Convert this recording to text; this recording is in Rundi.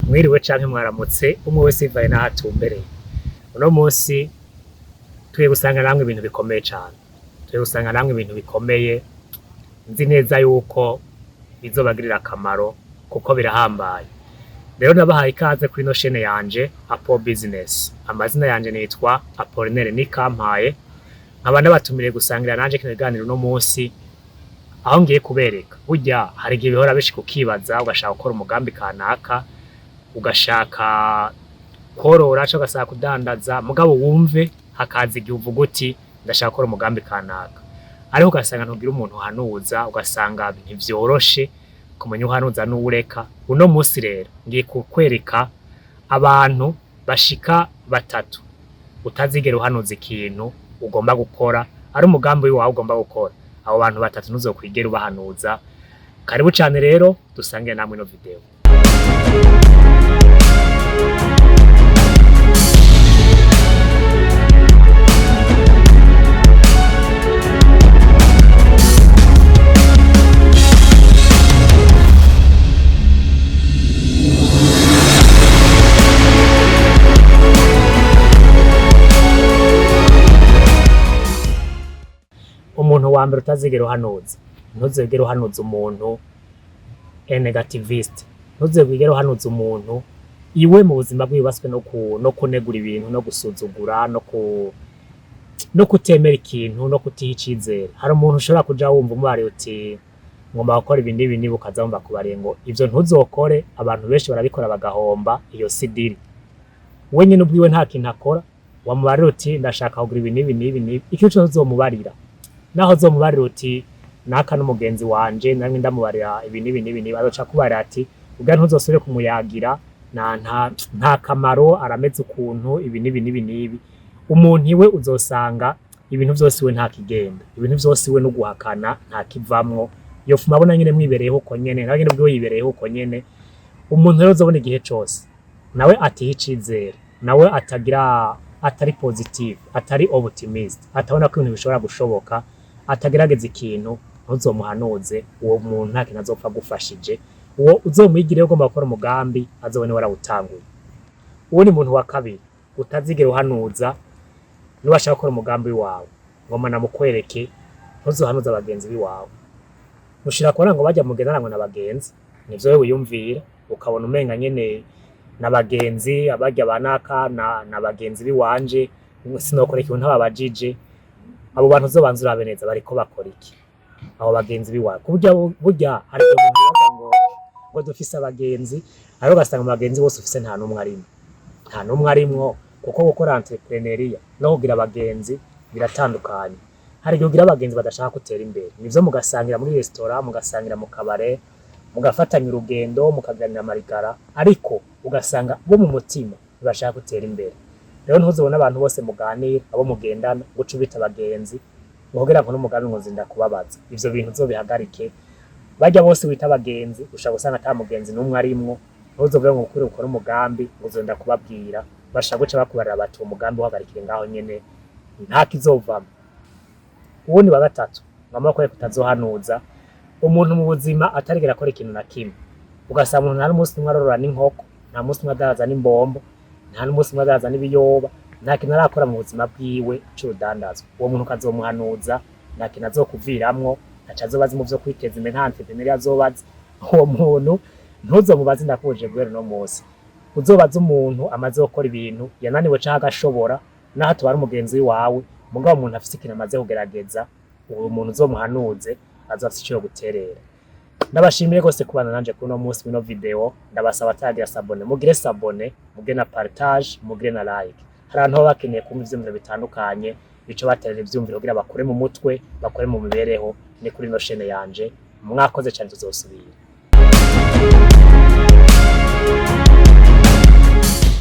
Mwiriwe canke mwaramutse, umwe wese bivaye n'aho atumbereye. Uno munsi tugiye gusanga namwe ibintu bikomeye cane, tugiye gusanga namwe ibintu bikomeye, nzi neza yuko bizobagirira akamaro kuko birahambaye. Rero nabahaye ikaze kuri ino chaîne yanje Apo Business. Amazina yanje nitwa Apollinaire Nikampaye, nkaba nabatumiriye gusangira nanje kino kiganiro uno munsi, aho ngiye kubereka burya hari igihe bihora bishika ukibaza, ugashaka gukora umugambi kanaka, ugashaka korora canke ugashaka kudandaza, mugabo wumve hakaza igihe uvuga uti ndashaka gukora umugambi kanaka, ariko ugasanga ntugira umuntu uhanuza, ugasanga ntivyoroshe kumenya uhanuza n'uwureka. Uno munsi rero ngiye kukwereka abantu bashika batatu utazigera uhanuza ikintu ugomba gukora, ari umugambi wawe ugomba gukora. Abo bantu batatu ntuzokwigera ubahanuza. Karibu cane rero dusangire namwe ino video. Umuntu wa mbere utazigera uhanuza, ntuzigere uhanuza umuntu negativiste, ntuzigere uhanuza umuntu iwe mu buzima bwiwe no kunegura ibintu, no gusuzugura, no kutemera ikintu, no kutiha icizere. Hari umuntu ushobora kuja wumva umubariye uti ngomba gukora ibi n'ibi n'ibi, ukaza wumva akubariye ngo ivyo ntuzokore, abantu benshi barabikora bagahomba, iyo si deal. We nyene ubwiwe nta kintu akora, wamubarira uti ndashaka kugura ibi n'ibi n'ibi n'ibi, ikintu cose uzomubarira, naho uzomubarira uti naka n'umugenzi wanje namwe ndamubarira ibi n'ibi n'ibi n'ibi, azoca akubarira ati ubwa ntuzosubire kumuyagira, nta kamaro, arameze ukuntu ibi n'ibi n'ibi n'ibi. Umuntu iwe uzosanga ibintu vyose iwe nta kigenda, ibintu vyose iwe no guhakana nta kivamwo, yofuma abona nyene mwibereyeho uko nyene, nawe nyene ubwiwe yibereyeho uko nyene. Umuntu rero uzobona igihe cose nawe atiha icizere, nawe atagira, atari positive, atari optimist, atabona ko ibintu bishobora gushoboka, atagerageza ikintu, ntuzomuhanuze. Uwo muntu nta kintu azopfa agufashije. Uwo uzomwigire ugomba gukora umugambi azobone warawutanguye. Uwo ni muntu wa kabiri utazigera uhanuza. Niwashaka gukora umugambi wawe, ngoma namukwereke, ntuzohanuze abagenzi biwawe. Ushira kubona ngo bajya mugendana ngo nabagenzi, nivyo wewe wiyumvira ukabona umenga nyene nabagenzi, abarya banaka na bagenzi biwanje, sinokora ikintu ntababajije. Abo bantu uzobanza urabe neza bariko bakora iki, abo bagenzi biwawe. Kuburya burya hari igihe umuntu yibaza ngo dufise abagenzi, ariko ugasanga mu bagenzi bose ufise nta n'umwe arimwo, nta n'umwe arimwo. Kuko gukora entrepreneuriat no kugira abagenzi biratandukanye. Hari igihe ugira abagenzi badashaka gutera imbere, nivyo mugasangira muri restaurant, mugasangira mu kabare, mugafatanya urugendo, mukaganira amarigara, ariko ugasanga bo mu mutima ntibashaka gutera imbere. Rero ntuzobone abantu bose muganira, abo mugendana, guca ubita abagenzi ngo kugira ngo n'umugambi ngo nzinda kubabaza. Ivyo bintu uzobihagarike. Barya bose wita abagenzi ushobora gusanga ata mugenzi n'umwe arimwo. Ntuzovuge ngo ukure ukore umugambi ngo uzoenda kubabwira, bashaka guca bakubarira bati uwo mugambi uhagarikire ngaho nyene, nta kizovamwo. Uwo ni wa gatatu ngomba kwereka utazohanuza, umuntu mu buzima atarigera akora ikintu na kimwe. Ugasanga umuntu nta n'umunsi umwe arorora n'inkoko, nta munsi umwe adandaza n'imbombo, nta n'umunsi umwe adandaza n'ibiyoba, nta kintu arakora mu buzima bwiwe c'urudandazwa. Uwo muntu ukazomuhanuza nta kintu azokuviramwo, ntaco azoba azi mu vyo kwiteza imbere, nta entrepreneur azoba azi. Uwo muntu ntuzomubaze, ndakubujije guhera uno munsi. Uzobaze umuntu amaze gukora ibintu yananiwe canke agashobora, naho atubara umugenzi wawe, mugabo umuntu afise ikintu amaze kugerageza, uwo muntu uzomuhanuze azoba afise ico yoguterera. Ndabashimiye gose kubana nanje kuri uno munsi w'ino video. Ndabasaba ataragira s'abonner mugire s'abonner, mugire na partage, mugire na like. Hari abantu baba bakeneye kumva ivyumviro bitandukanye, bico baterera ivyumviro kugira bakure mu mutwe, bakure mu mibereho. Ni kuri ino chaîne yanje. Mwakoze cane, tuzosubira.